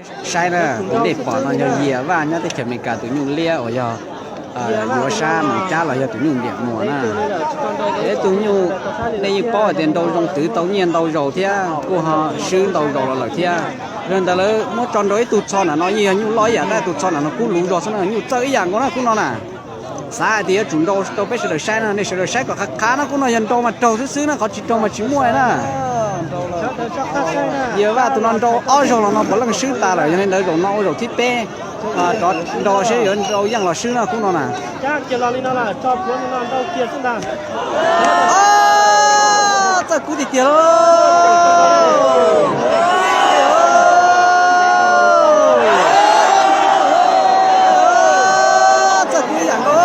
Saib na, tus nej pom no yog Yias Vaj nyob teb chaws Amelikas tus nyuj liab uas yog yuav sab Moos Cab los yog tus nyuj Npiam Muas na. Es tus nyuj, nej yeej paub hais tias nrau zoo twv tau nyiaj ntau zaus thiab kuj ho swb ntau zaus los lawm thiab. Yog li ntawd lawv muab tso nrau ib tug txho nram no yeej yog nyuj loj ib yam tab sis tus txho nram no kub luv zog xwb na, nyuj txawj ib yam nkaus na khub no na. Xav hais tias yuav tsum nrau rau peb sawv daws saib no, nej sawv daws saib kom qhav qhav no, khub no yog nrau mas raug xwb xwb na, qhov tsis raug mas tsis muaj na. Yias Vaj tus no nrau ob zaug los no puav leej swb tas lawm, yog li ntawd zaum no ua zaum thib peb, rov nrau seb yuav nrau yeej los swb na khub no na. Txawj kub tiag tiag lauj. Txawj kub ib yam nkaus.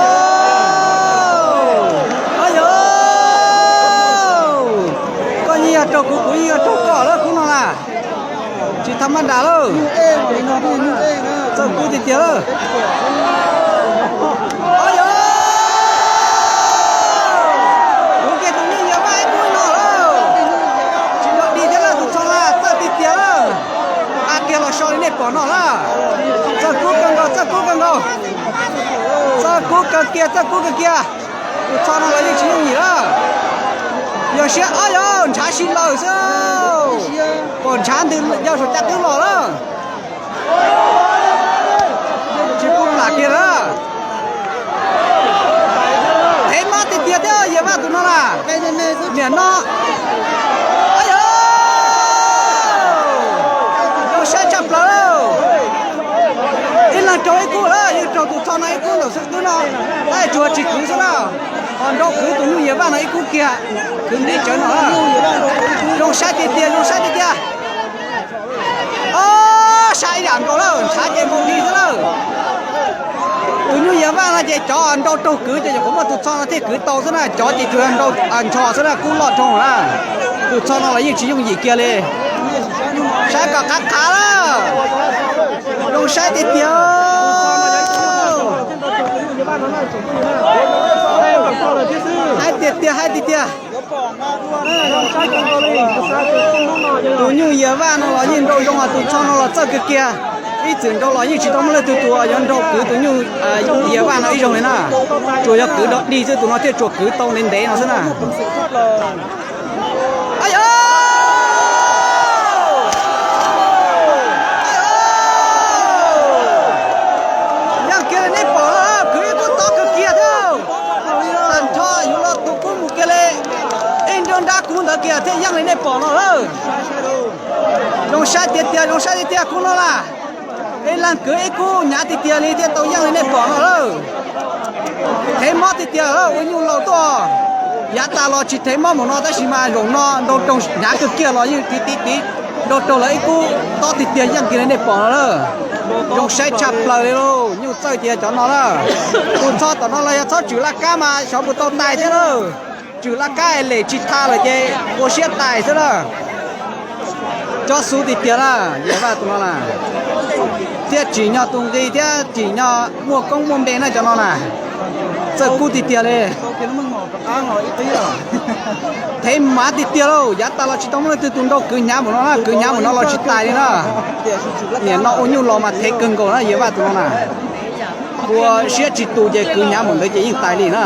Ab yog, koj yeej yog raug kuv, kuv yeej yog raug koj lawm khub no na. Tsis tha maj nram lawm. Txawj kub tiag tiag lawm. Ab yog, kuv kiag tus nyuj Yias Vaj ib kub no lawm. Tsis nrau dig thiab lawm, tus txho no txawj tiag tiag lawm. Nqa kiag los so li nej pom no lawm. Txawj kub kawg nkaus, txawj kub kawg nkaus. Txawj kub kawg kiag, txawj kub kawg kiag. Tus txho no los yeej tsis yooj yim lawm. Yog siab, ab yog, ntshav si lawm xwb. Pom ntshav ntws yog saum caj qwb los lawm. Tsis pub plam kiag lawm. Heev mob tiag tiag thiab Yias Vaj tus no na. Niam no. Ab yog, zoo saib tshaj plaws. Ib leeg raug ib kub lawm, yeej raug tus txho no ib kub ntawm xwb twb no. Tab tsuas tsis kwv xwb na. Ho nrau kwv tus nyuj Yias Vaj no ib kub kiag, kwv ntev tsawv no. Zoo saib tiag tiag, zoo saib tiag tiag. Ab, sab ib yam nkaus lawm, ntshav ces nkaus li xwb lawm. Tus nyuj Yias Vaj no ces cov nrau raug kwv ces nyuam qhuav muaj tus txho no thiaj kwv tau xwb na, cov ces tsuas yog nrau ntshos xwb na, kub loj dhau na. Tus txho no los yeej tsis yooj yim kiag li. Saib kom qab qhav lawm. Zoo saib tiag tiag. Haib tiag tiag, haib tiag tiag. Tus nyuj Yias Vaj no los yeej nrau zoo, tus txho no los txawj kawg kiag. Ib txwm nrau los yeej tsis tau muaj leej twg tus yuav nrau kwv tus nyuj Yias Vaj no ib zaug li na. Tsuas yog kwv dog dig xwb, tus no thiaj tsuas kwv tau ntev ntev no xwb na. Ab yog, yeej kiag li nej pom no, kwv ib kub tob kawg kiag thiab. Tag nrho yuav los tus kub mus kiag li ib nrab nrab kub ntawd kiag thiaj yeej li nej pom no lawm. Zoo saib tiag tiag, zoo saib tiag tiag, kub no lawm. Ib leeg kwv ib kub hnyav tiag tiag li thiaj tau yeej li nej pom no lawm. Thev mob tiag tiag, ua nyuj laus tuaj. Yav tas los tsis thev mob npaum no tab sis mas zaum no nrau raug hnyav kawg kiag los yeej tiv tiv tiv nrau raug lawv ib kub tob tiag tiag, yeej kiag li nej pom no lawm. Zoo saib tshaj plaws li lauj, nyuj txawj tiag cov no lawm. Tus txho tom no los yog txhob tswm laj kab mas xyov puas tau tais thiab lawm. Tswm laj kab es lem tsis tha lawm ces ua siab tais xwb lawm. Cov xub tiag tiag na, Yias Vaj tus no na, thiab tsim nyog tus nqi thiab tsim nyog muaj koob muaj npe na cov no na. Txawj kub tiag tiag li. Thev mav tiag tiag lauj, yav tas los tsis tau muaj leej twg tus nrau kwv hnyav npaum no na, kwv hnyav npaum no los tsis tais li na. Nim no ua nyuj laus mas thev kawg nkaus na Yias Vaj tus no na. Ua siab tsis tus ces kwv hnyav npaum ntawd ces yeej tais li na.